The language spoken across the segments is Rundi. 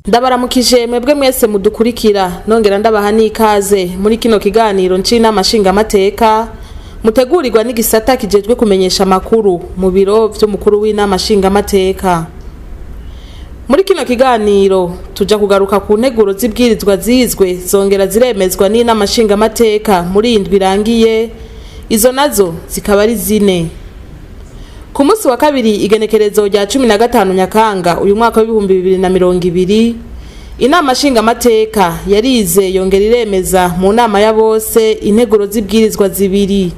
Ndabaramukije mwebwe mwese mudukurikira, nongera ndabaha n'ikaze muri kino kiganiro c'inama nshingamateka mutegurirwa n'igisata kijejwe kumenyesha amakuru mu biro vy'umukuru w'inama nshingamateka. Muri kino kiganiro tuja kugaruka ku nteguro z'ibwirizwa zizwe zongera ziremezwa n'inama nshingamateka muri iyi ndwi irangiye, izo nazo zikaba ari zine. Ku munsi wa kabiri, igenekerezo rya 15 Nyakanga uyu mwaka w'2020, inama nshingamateka yarize yongera iremeza mu nama ya bose integuro z'ibwirizwa zibiri.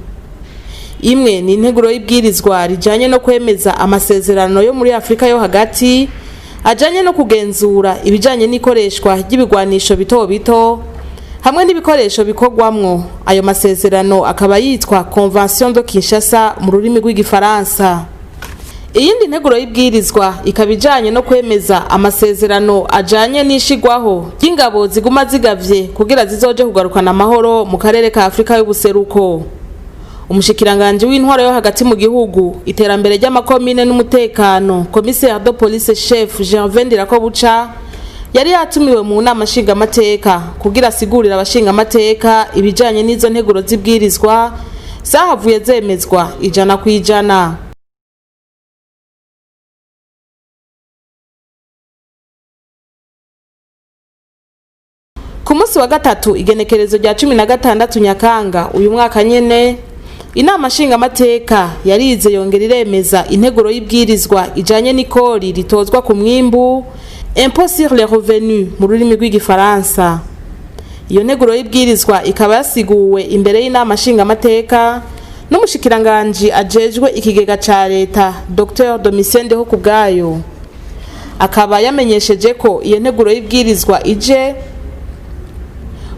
Imwe ni integuro y'ibwirizwa rijanye no kwemeza amasezerano yo muri Afrika yo hagati ajanye no kugenzura ibijanye n'ikoreshwa ry'ibigwanisho bito bito hamwe n'ibikoresho bikorwamwo. Ayo masezerano akaba yitwa Convention de Kinshasa mu rurimi rw'igifaransa. Iyindi nteguro y'ibwirizwa ikaba ijanye no kwemeza amasezerano ajanye n'ishigwaho ry'ingabo ziguma zigavye kugira zizoje kugarukana amahoro mu karere ka Afrika y'ubuseruko. Umushikiranganji w'intwaro yo hagati mu gihugu, iterambere ry'amakomine n'umutekano, commissaire de police chef Gervais Ndirakobuca, yari yatumiwe mu nama nshingamateka kugira asigurire abashingamateka ibijanye n'izo nteguro z'ibwirizwa zahavuye zemezwa 100%. Ku munsi wa gatatu, igenekerezo rya 16 Nyakanga uyu mwaka nyene, inama nshingamateka yarize yongera iremeza integuro y'ibwirizwa ijanye n'ikori ritozwa ku mwimbu, impôt sur les revenus mu rurimi rw'igifaransa. Iyo nteguro y'ibwirizwa ikaba yasiguwe imbere y'inama nshingamateka n'umushikiranganji ajejwe ikigega ca leta, Dr Domitien Ndihokubwayo. Akaba yamenyesheje ko iyo nteguro y'ibwirizwa ije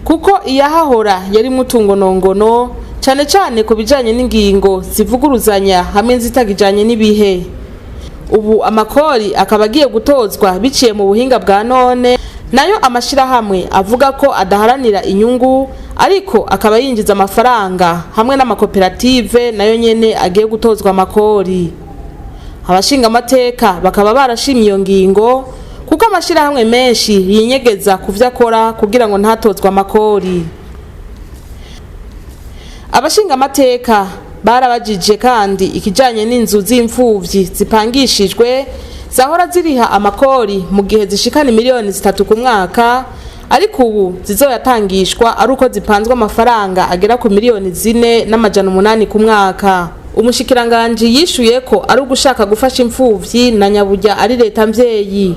kuko iyahahora yari mutungonongono, cane cane ku bijanye n'ingingo zivuguruzanya hamwe zitagijanye n'ibihe. Ubu amakori akaba agiye gutozwa biciye mu buhinga bwa none, nayo amashirahamwe avuga ko adaharanira inyungu ariko akaba yinjiza amafaranga hamwe n'amakoperative nayo nyene agiye gutozwa amakori. Abashingamateka bakaba barashimye iyo ngingo kuko amashirahamwe menshi yinyegeza ku vyo akora kugira ngo ntatozwe amakori. Abashingamateka barabajije kandi ikijanye n'inzu z'imfuvyi zipangishijwe zahora ziriha amakori mu gihe zishikana miliyoni 3 ku mwaka, ariko ubu zizoyatangishwa ari uko zipanzwe amafaranga agera ku miliyoni 4,800 ku mwaka. Umushikiranganji yishuye ko ari ugushaka gufasha imfuvyi na nyaburya ari leta mvyeyi.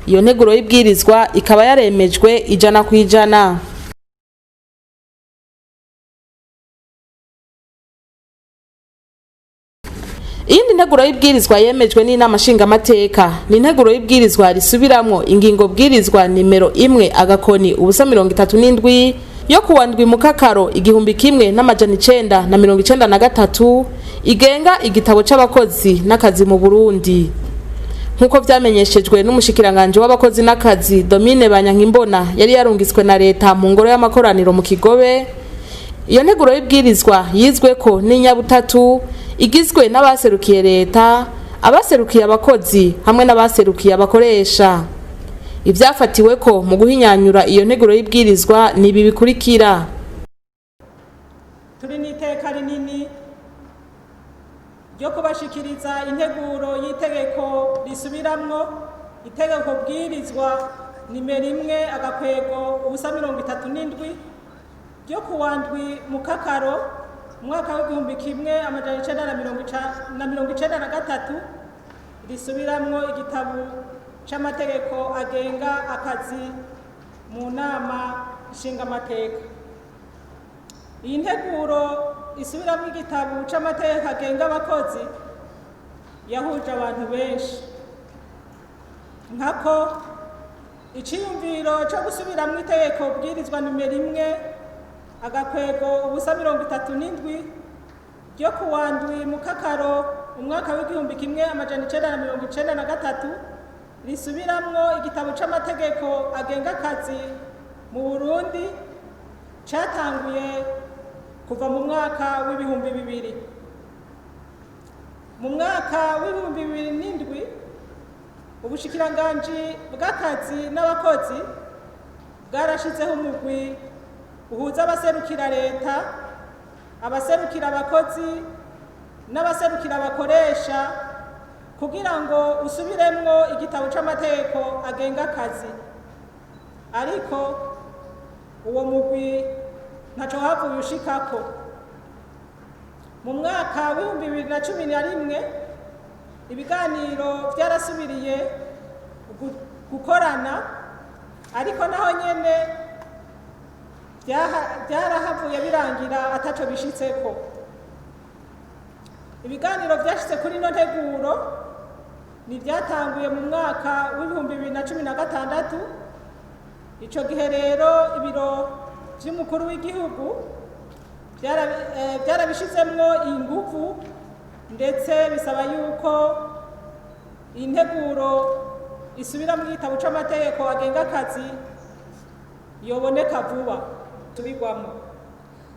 Iyo nteguro y'ibwirizwa ikaba yaremejwe 100%. Iyindi nteguro y'ibwirizwa yemejwe n'inama nshingamateka ni integuro y'ibwirizwa risubiramwo ingingo bwirizwa nimero 1-037 yo kuwa 7 Mukakaro 1993 igenga igitabo c'abakozi n'akazi mu Burundi. Nk'uko vyamenyeshejwe n'umushikiranganji w'abakozi n'akazi Domine Banyankimbona yari yarungitswe na leta mu ngoro y'amakoraniro mu Kigobe, iyo nteguro y'ibwirizwa yizwe ko n'inyabutatu igizwe n'abaserukiye leta, abaserukiye abakozi hamwe n'abaserukiye abakoresha. Ivyafatiwe ko mu guhinyanyura iyo nteguro y'ibwirizwa ni ibi bikurikira. Turi n'iteka rinini ryo kubashikiriza integuro y'itegeko risubiramwo itegeko bwirizwa nimero 1-037 ryo kuwa 7 Mukakaro umwaka w'1993 risubiramwo igitabo c'amategeko agenga akazi mu nama nshingamateka. Iyi nteguro isubiramwo igitabo c'amategeko agenga abakozi yahuje abantu benshi, nkako iciyumviro co gusubiramwo itegeko bwirizwa nimero 1 agakwego ubusa 37 ryo kuwa ndwi Mukakaro umwaka w'1993 risubiramwo igitabo c'amategeko agenga akazi mu Burundi catanguye kuva mu mwaka w'2000. Mu mwaka w'2007 ubushikiranganji bw'akazi n'abakozi bwarashizeho umugwi uhuza abaserukira leta, abaserukira abakozi n'abaserukira abakoresha kugira ngo usubiremwo igitabo c'amategeko agenga akazi, ariko uwo mugwi ntaco havuye ushikako. Mu mwaka w'2011 ibiganiro vyarasubiriye gukorana, ariko naho nyene byarahavuye birangira ataco bishitseko. Ibiganiro vyashitse kuri ino nteguro ni vyatanguye mu mwaka w'2016. Ico gihe rero ibiro vy'umukuru w'igihugu byarabishizemwo inguvu, ndetse bisaba yuko integuro isubira mu gitabo c'amategeko agenga akazi yoboneka vuba tubigwamo.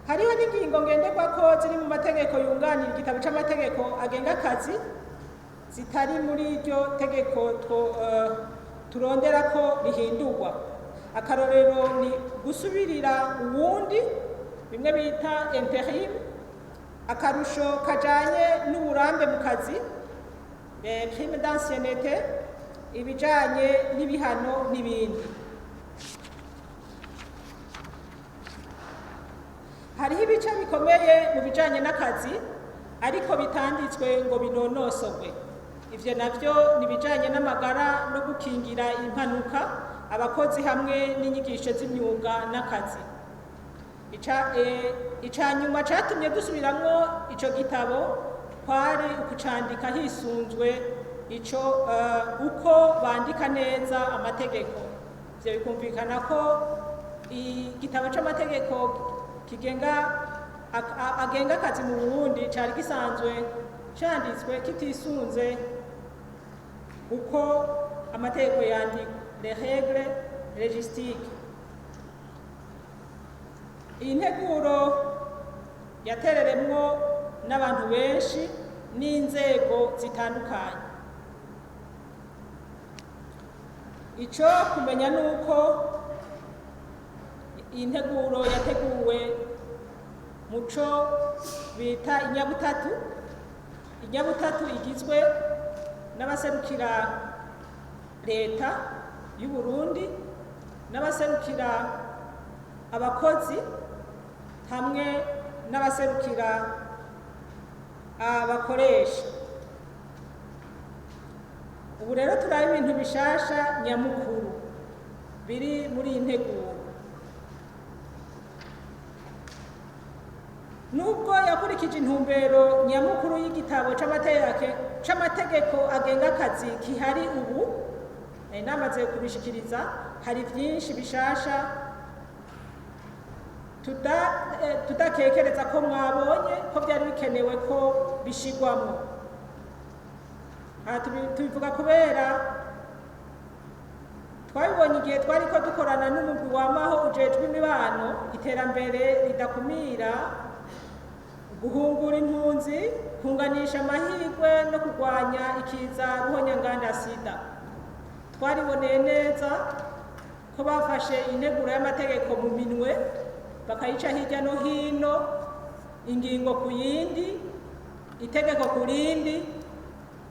Hariho n'ingingo ngenderwako ziri mu mategeko yunganira igitabo c'amategeko agenga akazi zitari muri iryo tegeko turondera ko rihindurwa. Akarorero ni gusubirira uwundi, bimwe bita interim, akarusho kajanye n'uburambe mu kazi, prime d'ancienneté, ibijanye n'ibihano n'ibindi. Hariho ibice bikomeye mu bijanye n'akazi ariko bitanditswe ngo binonosorwe. Ivyo navyo ni ibijanye n'amagara no gukingira impanuka abakozi hamwe n'inyigisho z'imyuga n'akazi. Ica nyuma catumye dusubiramwo ico gitabo kwari ukucandika hisunzwe ico uko bandika neza amategeko. Ivyo bikumvikana ko igitabo c'amategeko kigenga agenga akazi mu Burundi cari gisanzwe canditswe kitisunze uko amategeko yandikwa, les règles légistiques. Iyi nteguro yatereremwo n'abantu benshi n'inzego zitandukanye. Ico kumenya nuko iyi nteguro yateguwe muco bita inyabutatu. Inyabutatu igizwe n'abaserukira leta y'u Burundi, n'abaserukira abakozi hamwe n'abaserukira abakoresha. Ubu rero turaba ibintu bishasha nyamukuru biri muri iyi nteguro. Nubwo yakurikije intumbero nyamukuru y'igitabo c'amategeko agenga akazi kihari ubu, nari namaze kubishikiriza, hari vyinshi bishasha tudakekereza ko mwabonye ko byari bikenewe ko bishigwamo. Aha tubivuga kubera twabibonye igihe twariko dukorana n'umugwi wamaho ujejwe imibano, iterambere ridakumira, guhungura impunzi, kunganisha amahirwe no kurwanya ikiza ruhonyanganda sida. Twariboneye neza ko bafashe integuro y'amategeko mu minwe bakayica hirya no hino, ingingo ku yindi, itegeko ku rindi,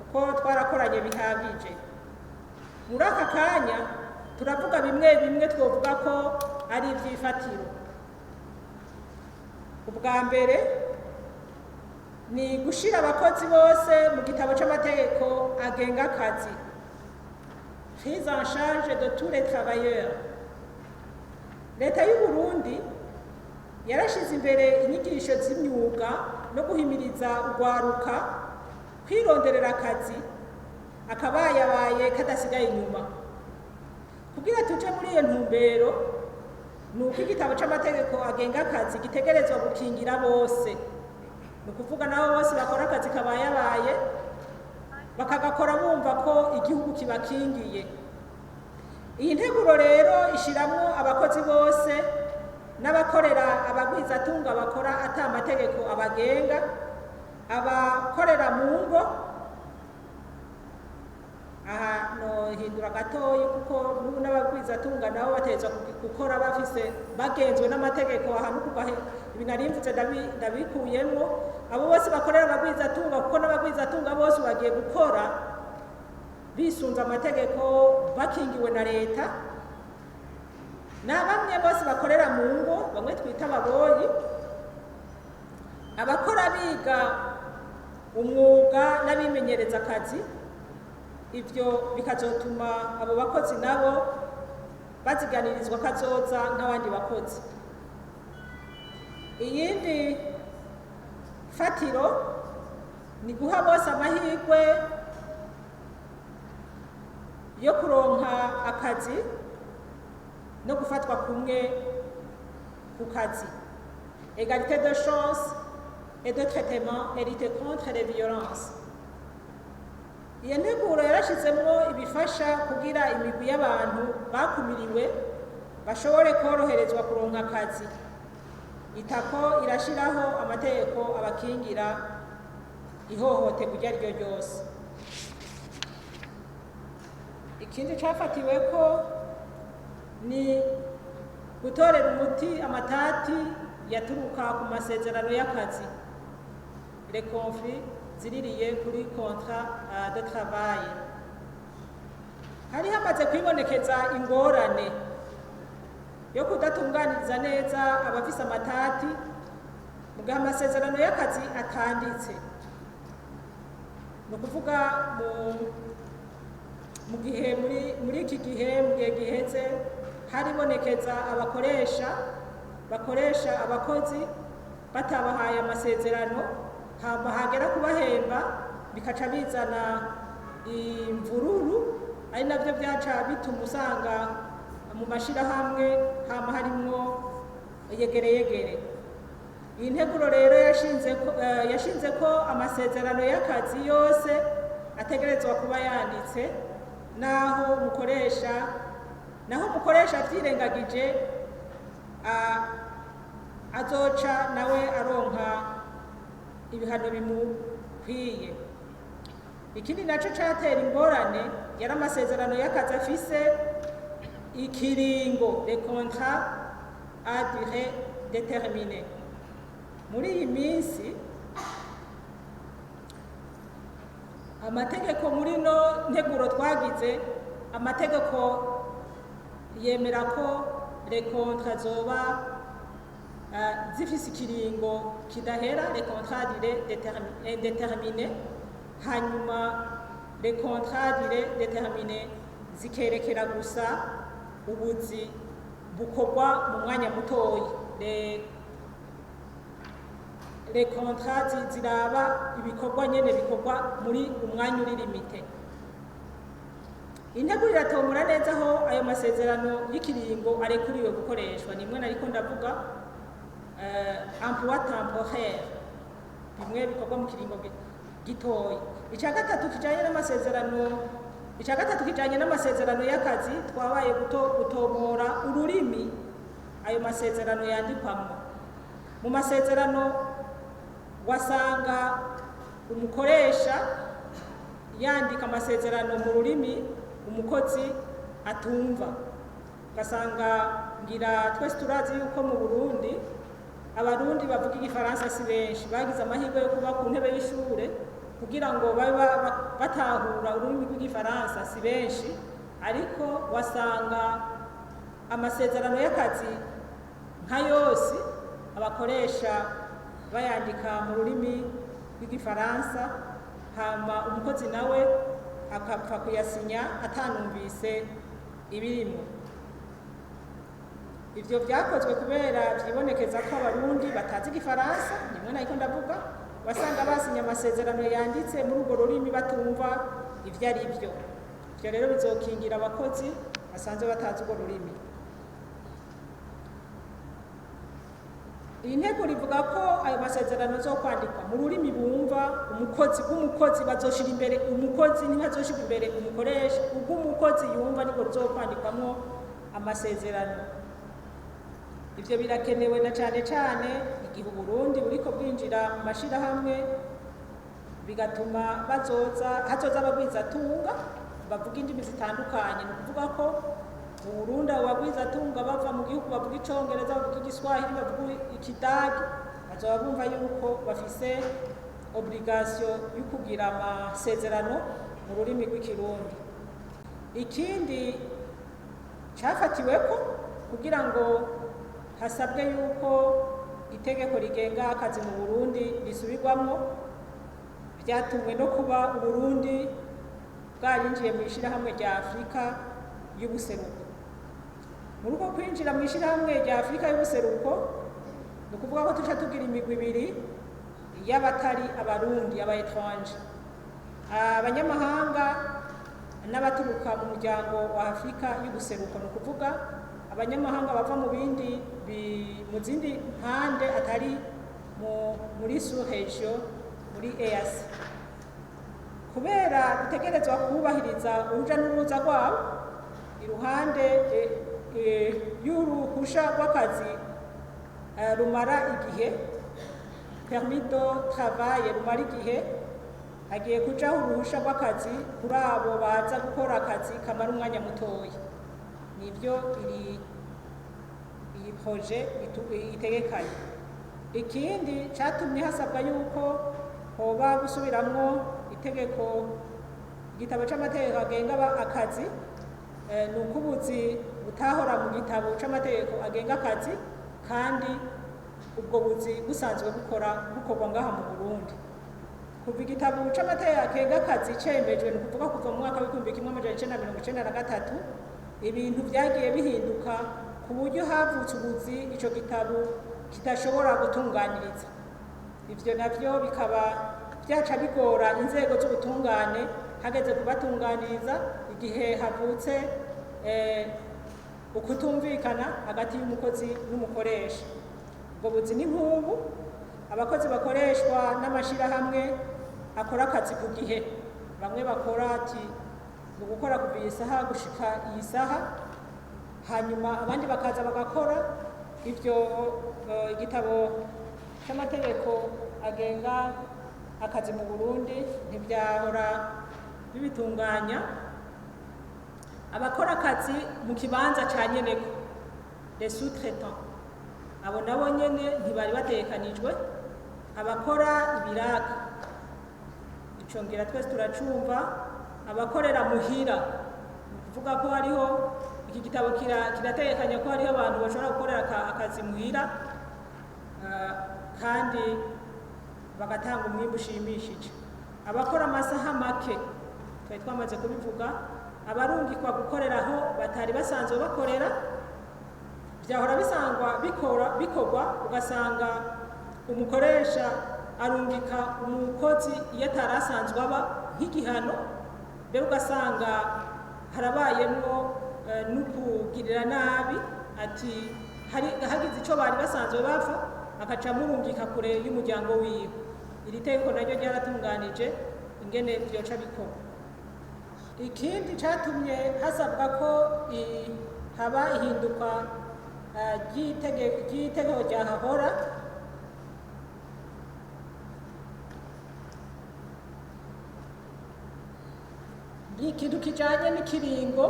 kuko twarakoranye bihagije. Muri aka kanya turavuga bimwe bimwe twovuga ko ari ivy'ifatiro. Ubwa mbere ni gushira abakozi bose mu gitabo c'amategeko agenga akazi, prise en charge de tous les travailleurs. Leta y'u Burundi yarashize imbere inyigisho z'imyuga no guhimiriza urwaruka kwironderera akazi akabayabaye kadasigaye inyuma. Kugira tuje muri iyo ntumbero, Ni uko igitabo c'amategeko agenga akazi gitegerezwa gukingira bose, ni ukuvuga nabo bose bakora akazi kabayabaye, bakagakora bumva ko igihugu kibakingiye. Iyi nteguro rero ishiramwo abakozi bose n'abakorera abagwizatunga bakora ata amategeko abagenga, abakorera mu ngo. Aha nohindura gatoyi, kuko n'ubu n'abagwizatunga nabo bategerezwa gukora bafise bagenzwe n'amategeko. Aha no kuva ibi narimvuze ndabikuyemwo abo bose bakorera abagwizatunga, kuko n'abagwizatunga bose bagiye gukora bisunze amategeko, bakingiwe na leta. Na bamwe bose bakorera mu ngo, bamwe twita ababoyi, abakora biga umwuga n'abimenyereza akazi. Ibyo bikazotuma abo bakozi nabo baziganirizwa kazoza nk'abandi bakozi. Iyindi fatiro ni guha bose amahirwe yo kuronka akazi no gufatwa kumwe ku kazi, égalité de chance et de traitement et lutte contre les violences. Iyo nteguro yarashizemwo ibifasha kugira imigwi y'abantu bakumiriwe bashobore koroherezwa kuronka akazi. Itako irashiraho amategeko abakingira ihohoterwa iryo ari ryo ryose. Ikindi cafatiweko ni gutorera umuti amatati yaturuka ku masezerano y'akazi, les conflits ziririye kuri contrat de travail. Hari hamaze kwibonekeza ingorane yo kudatunganiriza neza abafise amatati mu gihe amasezerano y'akazi atanditse, ni ukuvuga mu gihe muri iki gihe, mu gihe giheze, haribonekeza abakoresha bakoresha abakozi batabahaye amasezerano, hama hagera kubahemba bikaca bizana imvururu, ari navyo vyaca bituma usanga mu mashirahamwe hama harimwo yegereyegere. Iyi nteguro rero yashinze ko amasezerano y'akazi yose ategerezwa kuba yanditse, naho umukoresha avyirengagije, azoca nawe aronka ibihano bimukwiye. Ikindi naco catera ingorane yari amasezerano y'akazi afise ikiringo, les contrats à durée déterminée. Muri iyi minsi amategeko, muri no nteguro twagize, amategeko yemera ko les contrats zoba zifise ikiringo kidahera, les contrats à durée indéterminée. Hanyuma les contrats à durée déterminée zikerekera gusa ubuzi bukorwa mu mwanya mutoyi. Les contrats ziraba ibikorwa nyene bikorwa muri umwanya uri limité. Integuro iratomora neza aho ayo masezerano y'ikiringo arekuriwe gukoreshwa. Nimwe nariko ndavuga, emploi temporaire, bimwe bikorwa mu kiringo gitoyi. Icya gatatu kijanye n'amasezerano y'akazi, twabaye gutomora ururimi ayo masezerano yandikwamwo. Mu masezerano wasanga umukoresha yandika amasezerano mu rurimi umukozi atumva, ugasanga ngira twese turazi yuko mu Burundi Abarundi bavuga igifaransa si benshi, bagize amahirwe yo kuba ku ntebe y'ishure kugira ngo babe batahura ururimi rw'igifaransa si benshi. Ariko wasanga amasezerano y'akazi nka yose abakoresha bayandika mu rurimi rw'igifaransa, hama umukozi nawe akapfa kuyasinya atanumvise ibirimo. Ivyo vyakozwe kubera vyibonekeza ko Abarundi batazi igifaransa. Nimwe nariko ndavuga, wasanga basinya amasezerano yanditse muri urwo rurimi batumva ivyo ari vyo. Ivyo rero bizokingira abakozi basanzwe batazi urwo rurimi. Iyi nteguro ivuga ko ayo masezerano azokwandikwa mu rurimi bumva umukozi, bw'umukozi bazoshira imbere umukozi, ntibazoshira imbere umukoresha. Ubwo umukozi yumva nibwo ruzokwandikwamwo amasezerano. Ivyo birakenewe na cane cane igihe Uburundi buriko bwinjira mu mashirahamwe, bigatuma bazoza hazoza abagwizatunga bavuga indimi zitandukanye. Ni ukuvuga ko mu Burundi abo bagwizatunga bava mu gihugu bavuga Icongereza, bavuga Igiswahili, bavuga Ikidagi, bazoba bumva yuko bafise obligation yo kugira amasezerano mu rurimi rw'Ikirundi. Ikindi cafatiweko kugira ngo hasabwe yuko itegeko rigenga akazi mu Burundi risubirwamwo, byatumwe no kuba Uburundi bwarinjiye mu ishirahamwe rya Afurika y'Ubuseruko. Muri uko kwinjira mu ishirahamwe rya Afurika y'Ubuseruko, ni ukuvuga ko tuca tugira imigwi ibiri y'abatari Abarundi, aba étrangers, abanyamahanga n'abaturuka mu muryango wa Afurika y'Ubuseruko. Ni ukuvuga abanyamahanga bava mu bindi mu zindi mpande atari muri sous-région, muri EAC. Kubera dutegerezwa kubahiriza uruja n'uruza rwabo, iruhande y'uruhusha rw'akazi rumara igihe, permis de travail rumara igihe, hagiye kujaho uruhusha rw'akazi kuri abo baza gukora akazi kamara umwanya mutoya. Nivyo iri iyi projet itegekanye. Ikindi catumye hasabwa yuko hoba gusubiramwo itegeko, igitabo c'amategeko agenga akazi, ni uko ubuzi butahora mu gitabo c'amategeko agenga akazi, kandi ubwo buzi busanzwe bukorwa ngaha mu Burundi. Kuva igitabo c'amategeko agenga akazi cemejwe, ni ukuvuga kuva mu mwaka w'1993, ibintu vyagiye bihinduka ku buryo havutse ubuzi ico gitabo kidashobora gutunganiriza. Ivyo navyo bikaba vyaca bigora inzego z'ubutungane hageze kubatunganiriza igihe havutse ukutumvikana hagati y'umukozi n'umukoresha. Ubwo buzi ni nk'ubu abakozi bakoreshwa n'amashirahamwe akora akazi ku gihe, bamwe bakora ati ni ugukora kuva iyi saha gushika iyi saha, hanyuma abandi bakaza bagakora ivyo. Igitabo c'amategeko agenga akazi mu Burundi ntivyahora bibitunganya. Abakora akazi mu kibanza ca nyeneko, les sous-traitants, abo nabo nyene ntibari bategekanijwe. Abakora ibiraka, ico ngira twese turacumva. Abakorera muhira, ni ukuvuga ko hariho iki gitabo kirategekanya ko hariho abantu bashobora gukorera akazi muhira, kandi bagatanga umwimbu ushimishije. Abakora amasaha make twari twamaze kubivuga. Abarungikwa gukorera aho batari basanzwe bakorera, byahora bisangwa bikorwa, ugasanga umukoresha arungika umukozi iyo atari asanzwe aba nk'igihano, mbere ugasanga harabayemwo no kugirira nabi, ati hari hagize ico bari basanzwe bapfa akaca amurungika kure y'umuryango wiwe. Iri tegeko naryo ryaratunganije ingene vyoca bikorwa. Ikindi catumye hasabwa ko haba ihinduka ry'itegeko ryahahora, ni ikintu kijanye n'ikiringo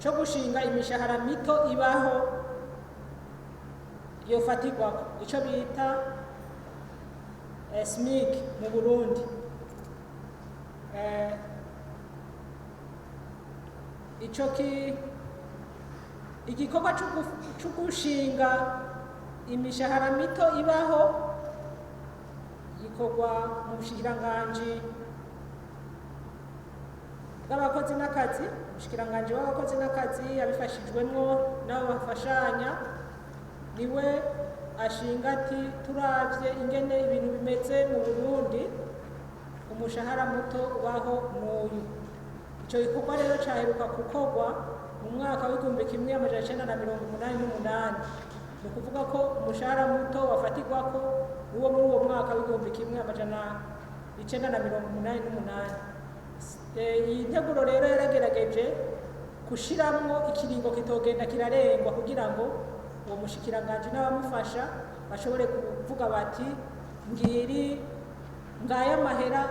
co gushinga imishahara mito ibaho yofatirwako, ico bita SMIC mu Burundi. Ico ki igikorwa co gushinga imishahara mito ibaho gikorwa mu bushikiranganji bw'abakozi n'akazi. Umushikiranganji w'abakozi n'akazi abifashijwemwo n'abo bafashanya niwe ashinga ati turavye ingene ibintu bimeze mu Burundi, umushahara muto ubaho n'uyu. Ico gikorwa rero caheruka gukorwa mu mwaka w'1988. Ni ukuvuga ko umushahara muto wafatirwako uwo muri uwo mwaka w'1988. Iyi nteguro rero yaragerageje gushiramwo ikiringo kitogenda kirarengwa kugira ngo uwo mushikiranganji n'abamufasha bashobore kuvuga bati ngiri ngaya amahera,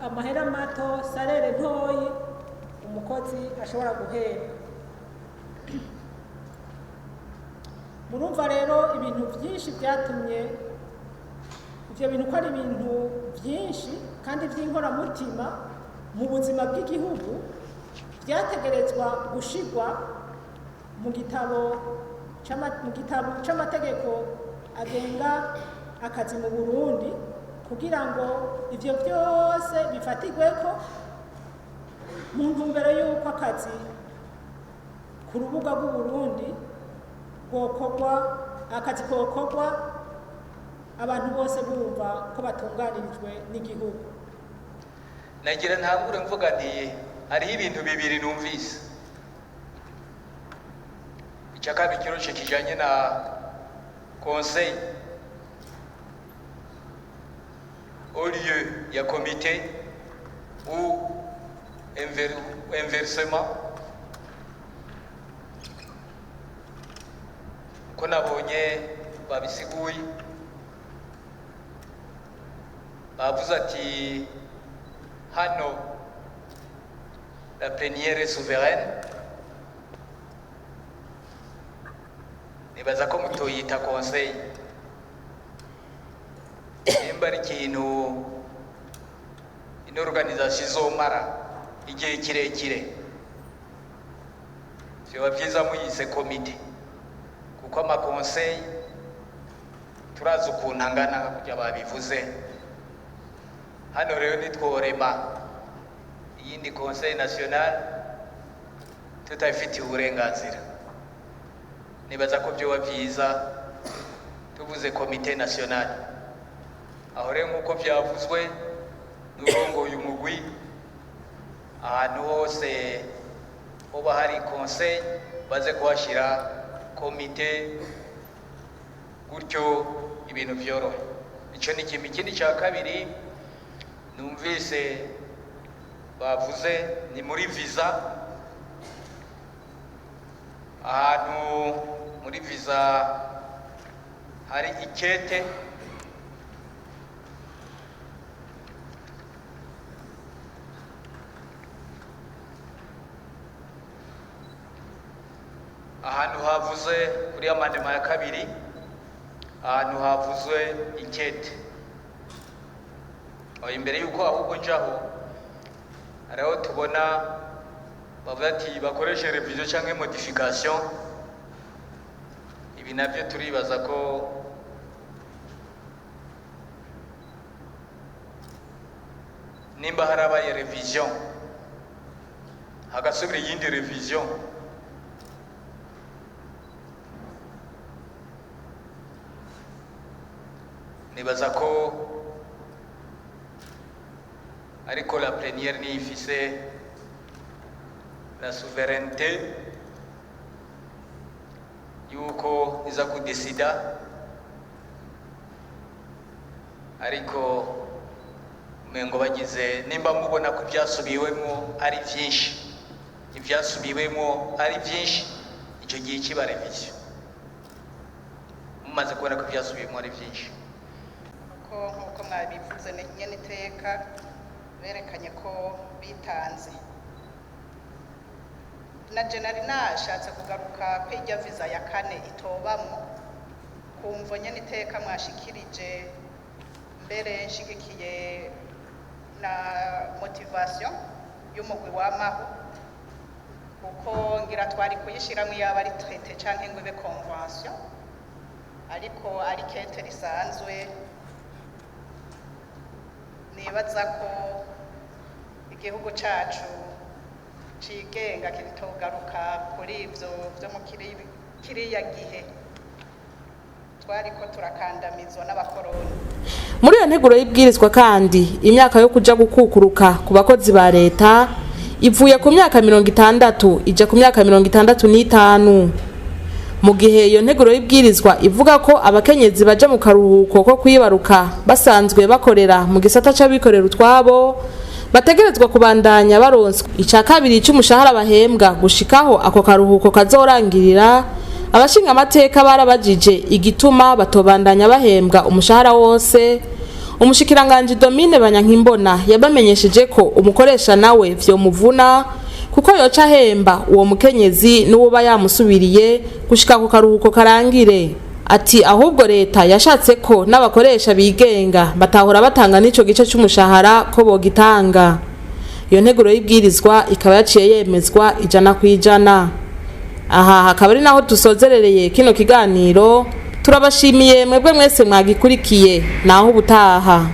amahera mato, salaire ntoyi umukozi ashobora guhembwa. Murumva rero ibintu byinshi byatumye ivyo bintu, ko ari ibintu byinshi kandi by'inkoramutima mu buzima bw'igihugu, byategerezwa gushigwa mu gitabo c'amategeko agenga akazi mu Burundi, kugira ngo ivyo byose bifatirweko mu ntumbero y'uko akazi ku rubuga rw'Uburundi bwokorwa, akazi kokorwa abantu bose bumva ko batunganirijwe n'igihugu. Nagira ntangure mvuga nti hariho ibintu bibiri numvise. Icya kabiri kiroshe kijanye na conseil au lieu ya comité ou inversement, ko nabonye babisiguye, bavuze ati hano la plénière est souveraine. Nibaza ko mutoyita conseil, nimba ari ikintu ino organisation izomara igihe kirekire, vyoba vyiza muyise komite, kuko ama conseil turazi ukuntu angana kugira babivuze. Hano rero nitworema iyindi conseil national tutabifitiye uburenganzira. Nibaza ko vyoba vyiza tuvuze comité national. Aho rero, nk'uko vyavuzwe n'urongoye umugwi, ahantu hose hoba hari conseil baze kuhashira komite, gutyo ibintu vyorohe. Ico ni kimwe. Ikindi ca kabiri numvise bavuze ni muri visa. Ahantu muri visa hari ikete ahantu havuze kuri amendement ya kabiri, ahantu havuzwe ikete. Aho imbere yuko ahubwo njaho, hariho tubona bavuga ati bakoreshe révision canke modification. Ibi navyo turibaza ko nimba harabaye révision hagasubira iyindi révision, nibaza ko ariko la plénière niyo ifise la souveraineté yuko iza kudesida. Ariko umengo bagize, nimba mubona ko ibyasubiwemo ari byinshi, ibyasubiwemo ari byinshi, icyo gihe kiba révision, mumaze kubona ko ibyasubiwemo ari byinshi. Ko nk'uko mwabivuze nyene iteka berekanye ko bitanze, na je nari nashatse kugaruka ko irya visa ya kane itobamwo kumvo nyene iteka mwashikirije, mbere nshigikiye na motivation y'umugwi w'amaho, kuko ngira twari kuyishiramwo iyaba ari traité canke ngo ibe convention, ariko ari kete risanzwe. Nibaza ko igihugu cacu cigenga kitogaruka kuri ivyo vyo mu kiriya gihe twariko turakandamizwa n'abakoroni. Muri iyo nteguro y'ibwirizwa kandi, imyaka yo kuja gukukuruka ku bakozi ba leta ivuye ku myaka 60 ija ku myaka 65. Mu gihe iyo nteguro y'ibwirizwa ivuga ko abakenyezi baja mu karuhuko ko kwibaruka basanzwe bakorera mu gisata c'abikorera utwabo bategerezwa kubandanya baronswa ica kabiri c'umushahara bahembwa gushikaho ako karuhuko kazorangirira, abashinga amateka barabajije igituma batobandanya bahembwa umushahara wose. Umushikiranganji Domine Banyankimbona yabamenyesheje ko umukoresha nawe vyomuvuna, kuko yoca ahemba uwo mukenyezi n'uwoba yamusubiriye gushika ku karuhuko karangire. Ati ahubwo leta yashatse ko n'abakoresha bigenga batahora batanga n'ico gice c'umushahara ko bogitanga. Iyo nteguro y'ibwirizwa ikaba yaciye yemezwa 100%. Aha hakaba ari naho dusozerereye kino kiganiro. Turabashimiye mwebwe mwese mwagikurikiye. Naho ubutaha.